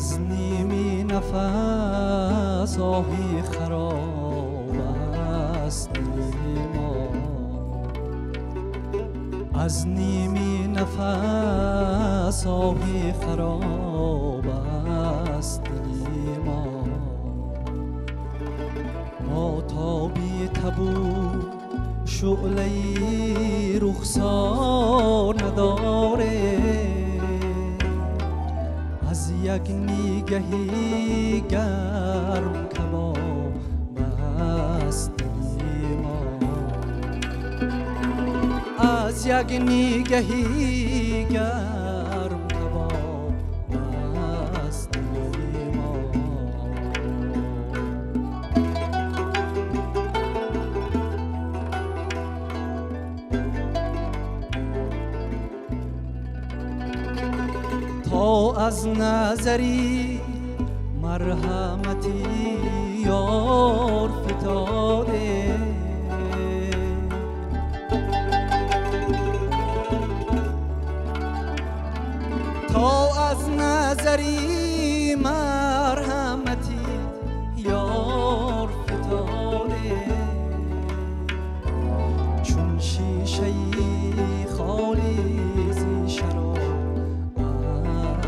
از نیمی نفس آهی خراب است دل ما، از نیمی نفس آهی خراب است دل ما. ما تابی تبو شعله رخسار نداره، از یک نگهی گرم کباب است دل ما، از یک نگهی گرم کباب است دل ما. تا از نظری مرحمتی یار فتاده، تا از نظری مرحمتی یار فتاده، چون شیشه خالی زی شراب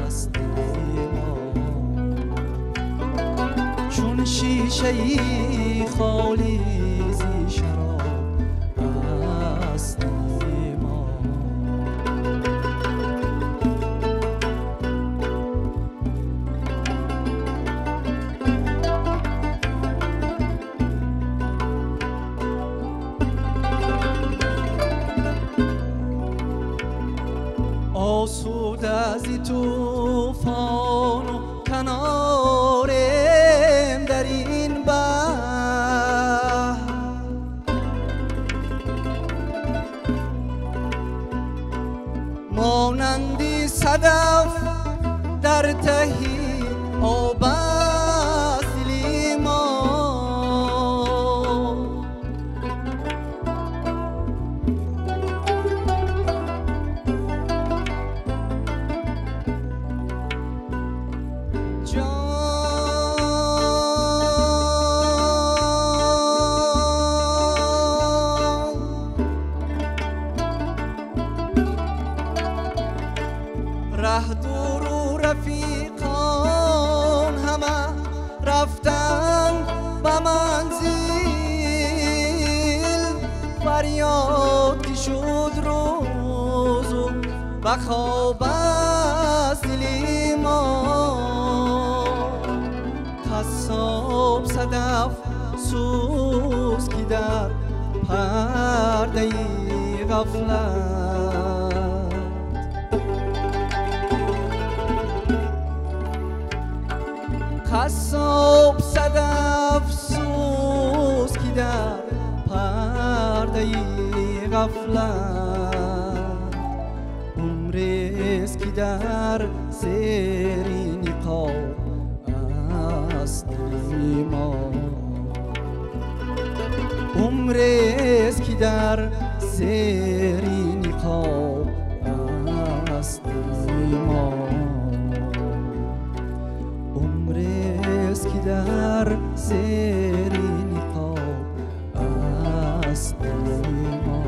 است دل ما، چون شیشه خالی زی شراب است دل ما. آسوده از طوفان و کنارم در این بحر، مانندی صدف در تهی آب است دل ما. ره دور و رفیقان همه رفتن به منزل، فریاد که شد روز و به خواب است دل ما. قصاب صدف سوز که در پرده غفلت، قصاب صدف سوز که در پرده غفلت، عمریست که در زیر نقاب است دل ما، عمریست که در زیر نقاب است دل ما، عمریست که در زیر نقاب است دل ما.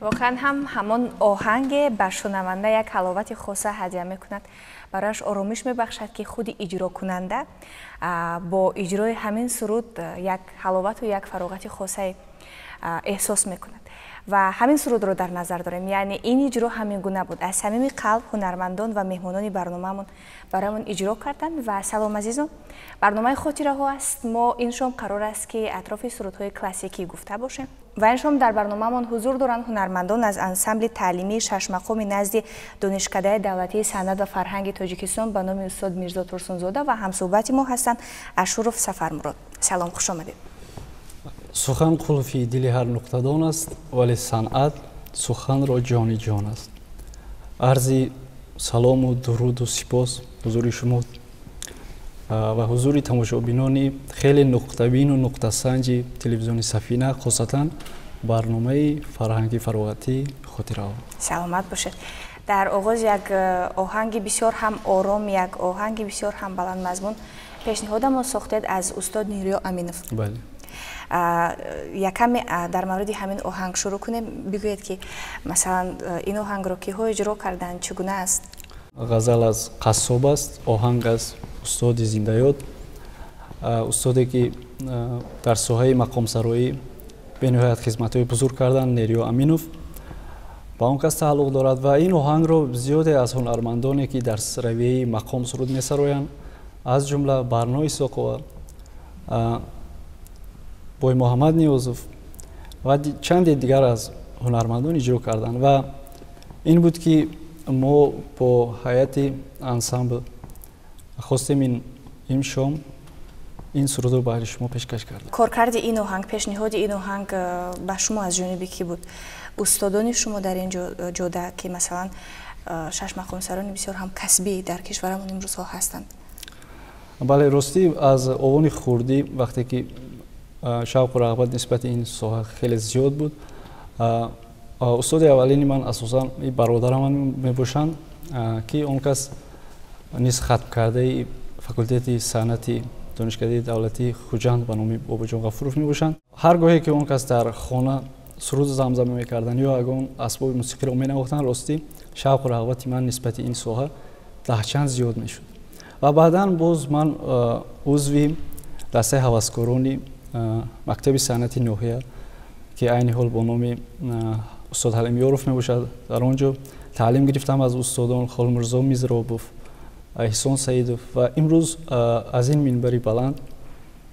واقعا هم همان آهنگ به شنونده یک حلاوت خاصه هدیه میکند، برایش آرامش میبخشد که خود اجرا کننده با اجرای همین سرود یک حلاوت و یک فراغت خاصه احساس میکند و همین سرود رو در نظر داریم. یعنی این اجرا همین گونه بود، از صمیم قلب هنرمندان و مهمانان برنامه‌مون برایمون اجرا کردن. و سلام عزیزان، برنامه خاطره ها است. ما این شام قرار است که اطراف سرودهای کلاسیکی گفته باشیم و این شام در برنامه‌مون حضور دارند هنرمندان از انسامبل تعلیمی شش مقام نزد دانشکده دولتی صنعت و فرهنگ تاجیکستان به نام استاد میرزا تورسونزاده و همصحبت ما هستند اشرف سفرمراد. سلام، خوش آمدید. сухан қулфи дили ҳар нуқтадон аст, вале санъат суханро ҷони ҷон аст. Арзи салому дуруду сипос ҳузури шумо ва ҳузури тамошобинони хеле нуқтабину нуқтасанҷи телевизиони Сафина, хосатан Барномаи фарҳанги фароғатӣ «Хотираҳо». Саломат бошед. Дар оғоз як оҳанги бисёр ҳам ором, як оҳанги бисёр ҳам баландмазмун пешниҳодамон сохтед аз устод Нуриё Аминов. Бале. Якаме дар мавриди ҳамин оҳанг шурӯъ кунем. Бигӯед, ки масалан ин оҳангро киҳо иҷро карданд, чӣ гуна аст? Ғазал аз Қассоб аст, оҳанг аз устоди зиндаёд, устоде ки дар соҳаи мақомсароӣ бениҳоят хизматҳои бузург карданд, Нериё Аминов, ба он кас тааллуқ дорад. Ва ин оҳангро зиёде аз ҳунармандоне, ки дар равияи мақом суруд месароянд, аз ҷумла Барно Исоқова, Боймуҳаммад Ниёзов ва чанде дигар аз ҳунармандон иҷро карданд. Ва ин буд, ки мо бо ҳайати ансамбл хостем ин шом ин сурудро баҳри шумо пешкаш кардем. Коркарди ин оҳанг, пешниҳоди ин оҳанг ба шумо аз ҷониби кӣ буд? Устодони шумо дар ин ҷода, ки масалан шаш мақомсарони бисёр ҳам касбӣ дар кишварамон имрӯзҳо ҳастанд. Бале, ростӣ, аз овони хурдӣ, вақте ки шавқу рағбат нисбати ин соҳа хеле зиёд буд, устоди аввалини ман асосан бародарам мебошанд, ки он кас низ хатмкардаи факултети санъати Донишкадаи давлатии Хуҷанд ба номи Бобоҷон Ғафуров мебошанд. Ҳар гоҳе ки он кас дар хона суруд замзама мекарданд ё ягон асбоби мусиқиро менавохтанд, ростӣ, шавқу рағбати ман нисбати ин соҳа даҳчанд зиёд мешуд. Ва баъдан боз ман узви дастаи ҳаваскорони мактаби санъати ноҳия, ки айни ҳол бо номи устод Ҳалим Ёров мебошад, дар он ҷо таълим гирифтам аз устодон Холмирзо Мизробов, Эҳсон Саидов. Ва имрӯз аз ин минбари баланд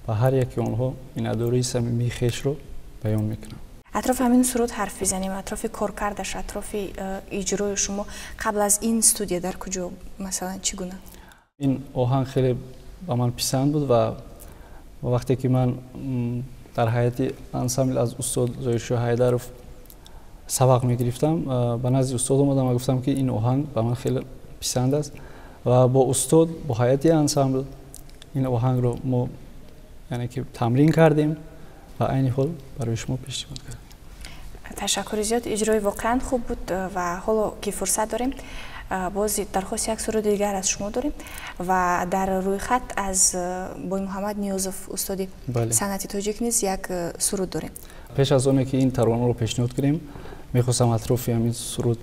ба ҳар яки онҳо миннатдории самимии хешро баён мекунам. Атрофи ҳамин суруд ҳарф бизанем, атрофи коркардаш, атрофи иҷрои шумо қабл аз ин студия дар куҷо, масалан, чӣ гуна? Ин оҳанг хеле ба ман писанд буд ва вақте ки ман дар ҳайати ансамбл аз устод Зоҳиршоҳ Ҳайдаров сабақ мегирифтам, ба назди устод омадам ва гуфтам, ки ин оҳанг ба ман хеле писанд аст. Ва бо устод, бо ҳайати ансамбл ин оҳангро мо, яъне ки, тамрин кардем ва айни ҳол барои шумо пешниҳод кардем. Ташаккури зиёд, иҷрои воқеан хуб буд. Ва ҳоло ки фурсат дорем, боз дархости як суруди дигар аз шумо дорем ва дар рӯйхат аз Боймуҳаммад Ниёзов, устоди санъати тоҷик, низ як суруд дорем. Пеш аз оне ки ин таронаро пешниҳод кунем, мехостам атрофи ҳамин суруд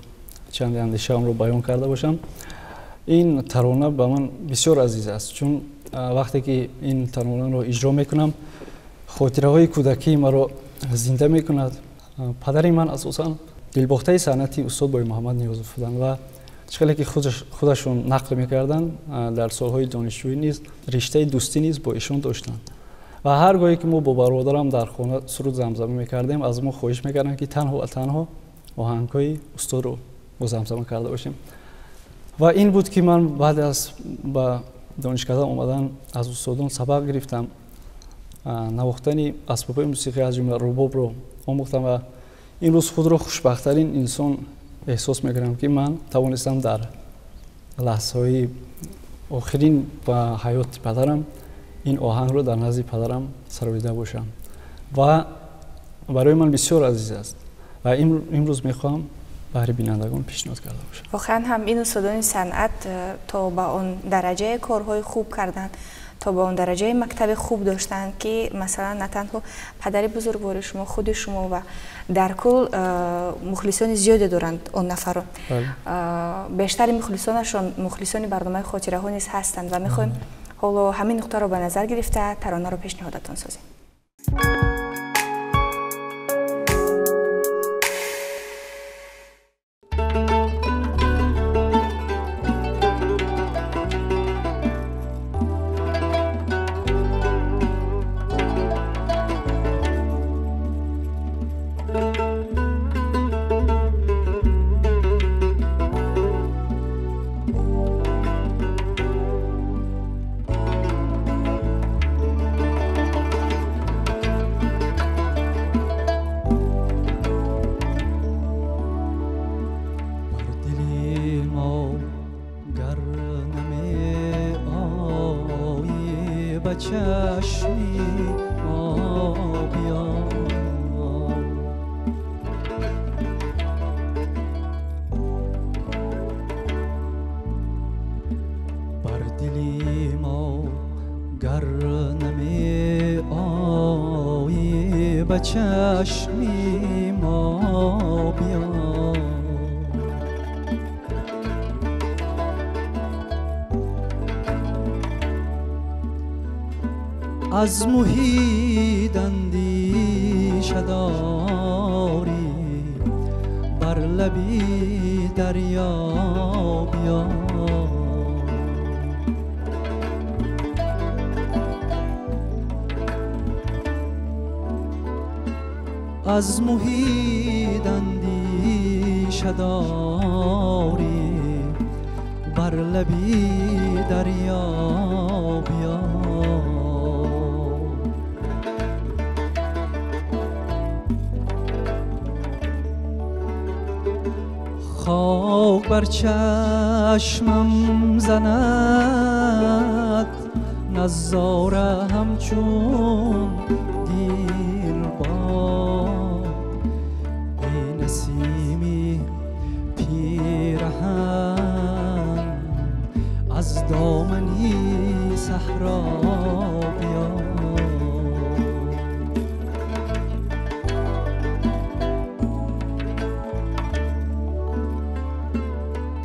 чанде андешаамро баён карда бошам. Ин тарона ба ман бисёр азиз аст, чун вақте ки ин таронаро иҷро мекунам, хотираҳои кӯдакии маро зинда мекунад. Падари ман асосан дилбохтаи санъати устод Боймуҳаммад Ниёзов буданд ва чӣ хеле ки худашон нақл мекарданд, дар солҳои донишҷӯӣ низ риштаи дӯстӣ низ бо ишон доштанд. Ва ҳар гоҳе ки мо бо бародарам дар хона суруд замзама мекардем, аз мо хоҳиш мекарданд, ки танҳо ва танҳо оҳангҳои устодро мо замзама карда бошем. Ва ин буд, ки ман баъд аз ба донишкада омадан аз устодон сабақ гирифтам, навохтани асбобҳои мусиқӣ, аз ҷумла рубобро омӯхтам. Ва имрӯз худро хушбахттарин инсон эҳсос мекунам, ки ман тавонистам дар лаҳзаҳои охирин ба ҳаёти падарам ин оҳангро дар назди падарам сароида бошам. Ва барои ман бисёр азиз аст ва имрӯз мехоҳам баҳри бинандагон пешниҳод карда бошам. Воқеан ҳам ин устодони санъат то ба он дараҷаи корҳои хуб карданд, то ба он дараҷаи мактаби хуб доштанд, ки масалан на танҳо падари бузургвори шумо, худи шумо ва дар кул мухлисони зиёде доранд он нафарон. Бештари мухлисонашон мухлисони барномаи «Хотираҳо» низ ҳастанд ва мехоҳем ҳоло ҳамин нуқтаро ба назар гирифта таронаро пешниҳодатон созем. چشمی ما بیا. дили мо гар нами оӣ ба чашми мо биё. Аз муҳит андеша дорӣ бар лаби дарё биё. Аз муҳит андеша дорӣ бар лаби дарё биё. خاک بر چشمم زند نظاره همچون دیرباد ای نسیمی پیرهن از دامنی صحرا بیا.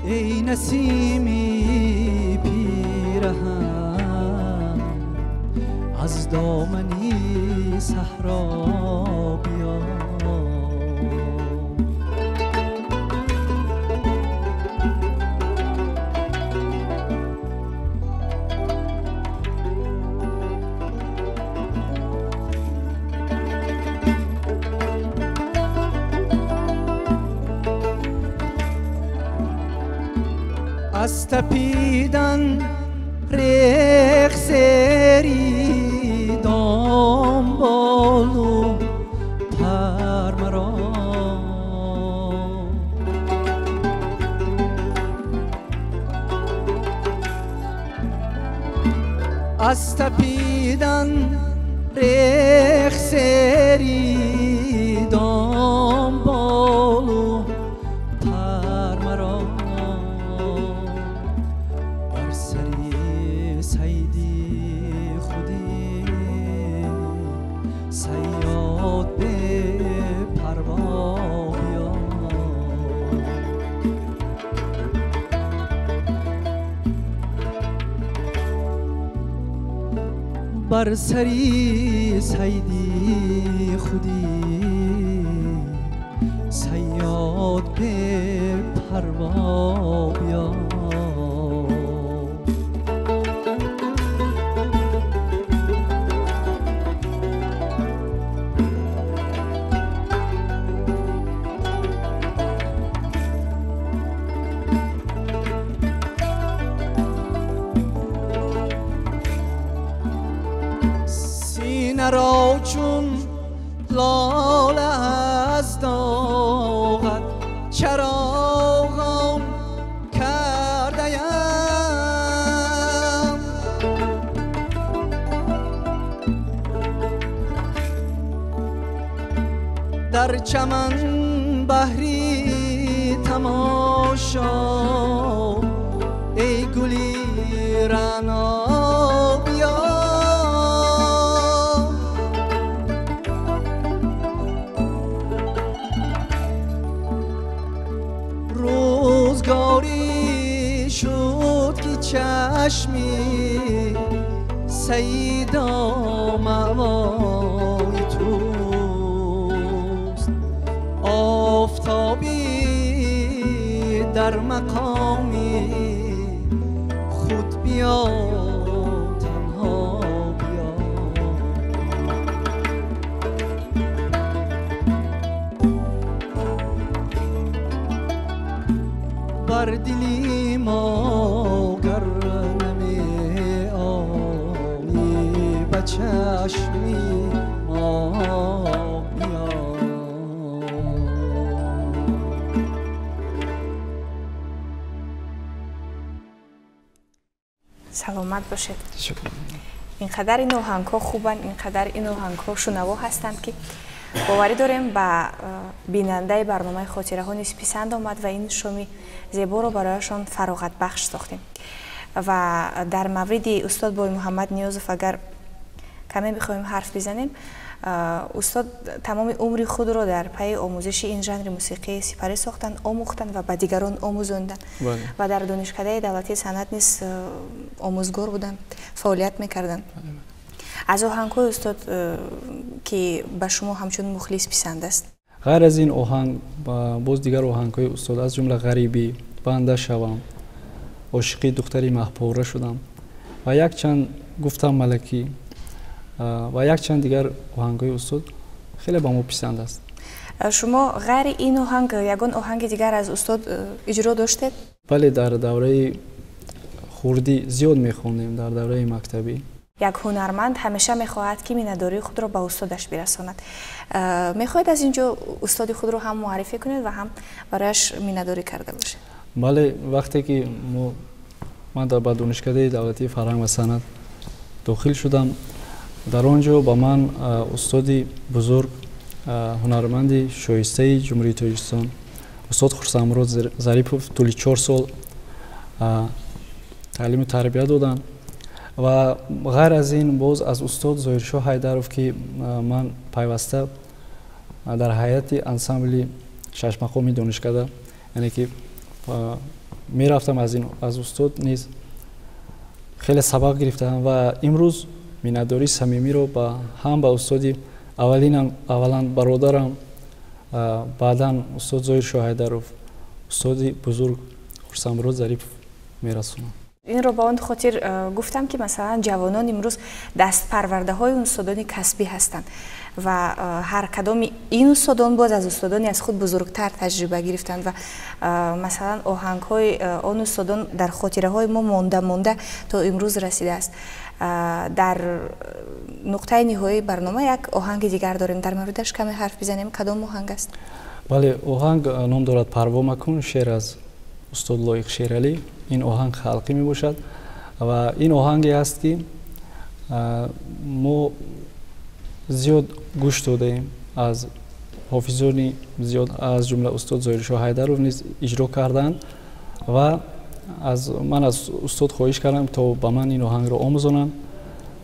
ای نسیمی پیرهن از دامنی صحرا بیا. از تپیدن ریخ سری دنبال و پر مرا از تپیدن ریخ سری دنبال و پر مرا سیدی خودی صیاد به پروا بیا. بر سری سیدی خودی صیاد به پروا بیا. را چون لاله از داغت چراغم کرده‌ام در چمن بهری تماشا ای گلی رعنا بیا. روزگاری شد که چشمی سیدا مأوای توست آفتابی در مقامی خود بیا تنها بیا. بر دلی ما گر نمی آیی به چشمی ما بیا. Саломат бошед. Инқадар ин оҳангҳо хубанд, инқадар ин оҳангҳо шунаво ҳастанд, ки боварӣ дорем ба бинандаи барномаи хотираҳо низ писанд омад ва ин шоми зеборо барояшон фароғатбахш сохтем. Ва дар мавриди устод Боймуҳаммад Ниёзов агар каме бихоҳем ҳарф бизанем, устод тамоми умри худро дар пайи омӯзиши ин жанри мусиқӣ сипарӣ сохтанд, омӯхтанд ва ба дигарон омӯзонданд ва дар Донишкадаи давлатии санъат низ омӯзгор буданд, фаъолият мекарданд. Аз оҳангҳои устод ки ба шумо ҳамчун мухлис писанд аст? Ғайр аз ин оҳанг боз дигар оҳангҳои устод, аз ҷумла Ғарибӣ, Банда шавам, Ошиқи духтари маҳпора шудам ва якчанд Гуфтам малакӣ ва якчанд дигар оҳангҳои устод хеле ба мо писанд аст. Шумо ғайри ин оҳанг ягон оҳанги дигар аз устод иҷро доштед? Бале, дар давраи хурдӣ зиёд мехондем, дар давраи мактабӣ. Як ҳунарманд ҳамеша мехоҳад ки миннатдории худро ба устодаш бирасонад. Мехоҳед аз ин ҷо устоди худро ҳам муаррифӣ кунед ва ҳам барояш миннатдорӣ карда бошед? Бале, вақте ки ман ба Донишкадаи давлатии фарҳанг ва санъат дохил шудам, дар он ҷо ба ман устоди бузург, ҳунарманди шоистаи Ҷумҳурии Тоҷикистон, устод Хурсандмурод Зарипов тӯли 4 сол таълиму тарбия доданд. Ва ғайр аз ин боз аз устод Зоҳиршоҳ Ҳайдаров, ки ман пайваста дар ҳайати ансамбли шашмақоми донишкада, яъне ки мерафтам, аз устод низ хеле сабақ гирифтам ва имрӯз миннатдории самимиро ҳам ба устоди аввалан бародарам, баъдан устод Зоҳиршоҳ Ҳайдаров, устоди бузург Хурсандмурод Зарипов мерасонам. Инро ба он хотир гуфтам, ки масалан ҷавонон имрӯз дастпарвардаҳои устодони касбӣ ҳастанд ва ҳар кадоми ин устодон боз аз устодони аз худ бузургтар таҷриба гирифтанд ва масалан оҳангҳои он устодон дар хотираҳои мо монда монда то имрӯз расидааст. Дар нуқтаи ниҳоии барнома як оҳанги дигар дорем, дар мавридаш каме ҳарф бизанем. Кадом оҳанг аст? Бале, оҳанг ном дорад Парво макун, шеър аз устод Лоиқ Шералӣ. Ин оҳанг халқӣ мебошад ва ин оҳанге аст, ки мо зиёд гӯш додаем аз ҳофизони зиёд, аз ҷумла устод Зоҳиршоҳ Ҳайдаров низ иҷро карданд ва ман аз устод хоҳиш кардам то ба ман ин оҳангро омӯзонанд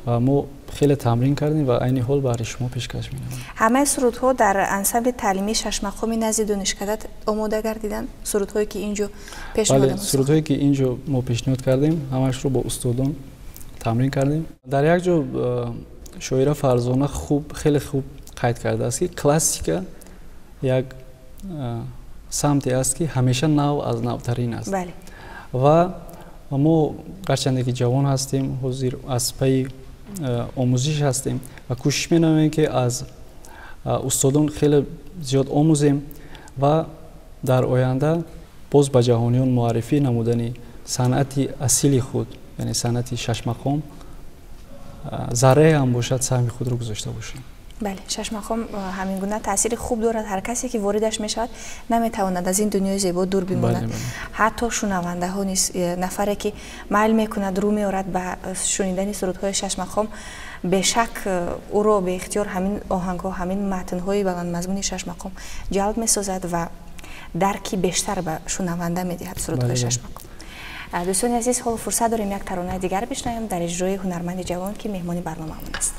ва мо хеле тамрин кардем ва айни ҳол баҳри шумо пешкаш менамоем. Ҳамаи сурудҳо дар ансамбли таълимии шашмақоми назди донишкада омода гардиданд? Сурудҳое ки ин ҷо пешниҳод? Бале, сурудҳое ки ин ҷо мо пешниҳод кардем, ҳамаашро бо устодон тамрин кардем. Дар як ҷо шоира Фарзона хеле хуб қайд кардааст, ки классика як самте аст, ки ҳамеша нав аз навтарин аст. Ва мо гарчанде ки ҷавон ҳастем, ҳозир аз пайи омӯзиш ҳастем ва кӯшиш менамоем, ки аз устодон хеле зиёд омӯзем ва дар оянда боз ба ҷаҳониён муаррифӣ намудани санъати асили худ, яъне санъати шашмақом, заррае ҳам бошад, саҳми худро гузошта бошем. Бале, шашмақом ҳамин гуна таъсири хуб дорад. Ҳар касе ки воридаш мешавад, наметавонад аз ин дунёи зебо дур бимонад. Ҳатто шунавандаҳо низ, нафаре ки майл мекунад, рӯ меорад ба шунидани сурудҳои шашмақом, бешак ӯро беихтиёр ҳамин оҳангҳо, ҳамин матнҳои баландмазмуни шашмақом ҷалб месозад ва дарки бештар ба шунаванда медиҳад сурудҳои шашмақом. Дӯстони азиз, ҳоло фурсат дорем як таронаи дигар бишнавем дар иҷрои ҳунарманди ҷавон, ки меҳмони барномаамон аст.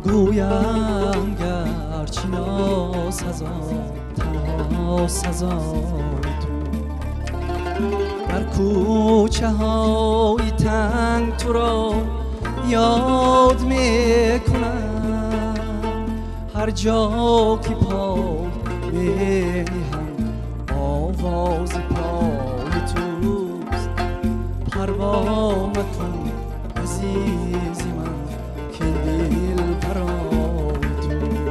گویم گرچه ناسزا تنها سزای تو. Дар кӯчаҳои танг туро ёд мекунам, ҳар ҷо ки пой мениҳам овози пои туст. Парво макун азизи ман, ки дил барои туст.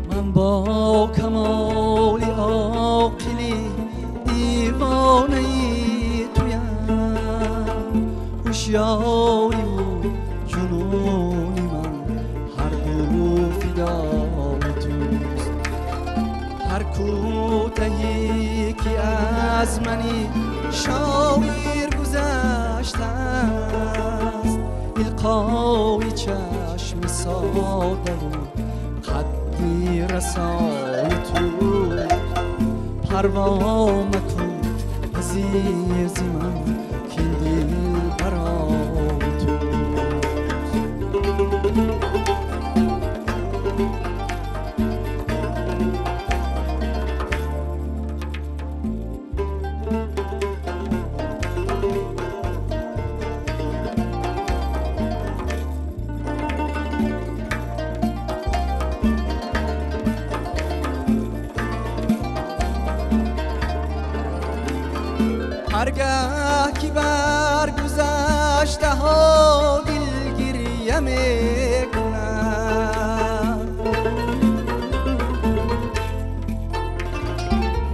Ман бо камоли оқилӣ девонаи туям, ҳушёриву ҷунуни ман ҳар ду фидои туст. Ҳар кӯтаҳе ки аз мани шоир гузаштааст, илқои чашми содаву қадди расои туст. Парво макун азизи ман, ки дил барои туст. Ҳаргаҳ ки бар гузаштаҳо дил гиря мекунад,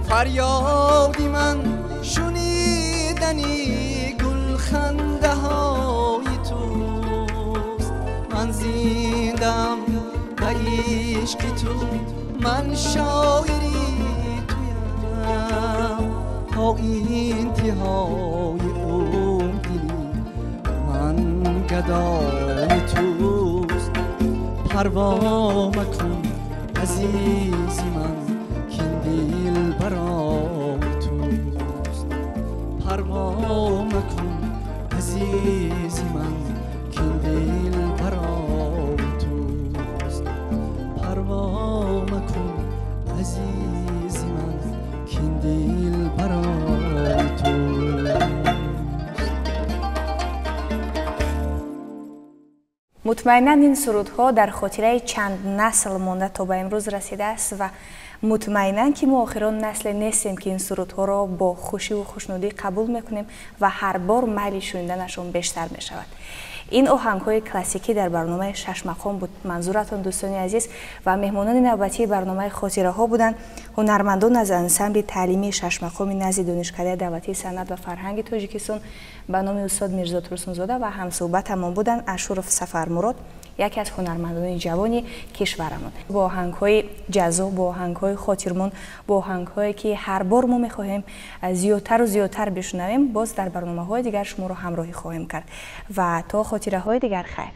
фарёди ман шунидани гулхандаҳои туст. Ман зиндам ба ишқи ту, ман шоири туям. То интиҳои умр дили ман гадои туст. Парво макун азизи ман, ки дил барои туст. Парво макун азизи ман, ки дил барои туст. Парво макун азизи ман, ки дил барои туст. Мутмаинан ин сурудҳо дар хотираи чанд насл монда то ба имрӯз расидааст ва мутмаинан ки мо охирон насле нестем, ки ин сурудҳоро бо хушиву хушнудӣ қабул мекунем ва ҳар бор майли шуниданашон бештар мешавад. Ин оҳангҳои классикӣ дар барномаи Шашмақом буд. Манзуратон, дӯстони азиз, ва меҳмонони навбатии барномаи хотираҳо буданд ҳунармандон аз ансамбли таълимии Шашмақоми назди Донишкадаи давлатии санъат ва фарҳанги Тоҷикистон ба номи устод Мирзо Турсунзода ва ҳамсӯҳбатамон буданд Ашуров Сафармурод, яке аз ҳунармандони ҷавони кишварамон. Бо оҳангҳои ҷаззоб, бо оҳангҳои хотирмон, бо оҳангҳое ки ҳар бор мо мехоҳем зиёдтару зиёдтар бишунавем, боз дар барномаҳои дигар шуморо ҳамроҳӣ хоҳем кард ва то хотираҳои дигар хайр.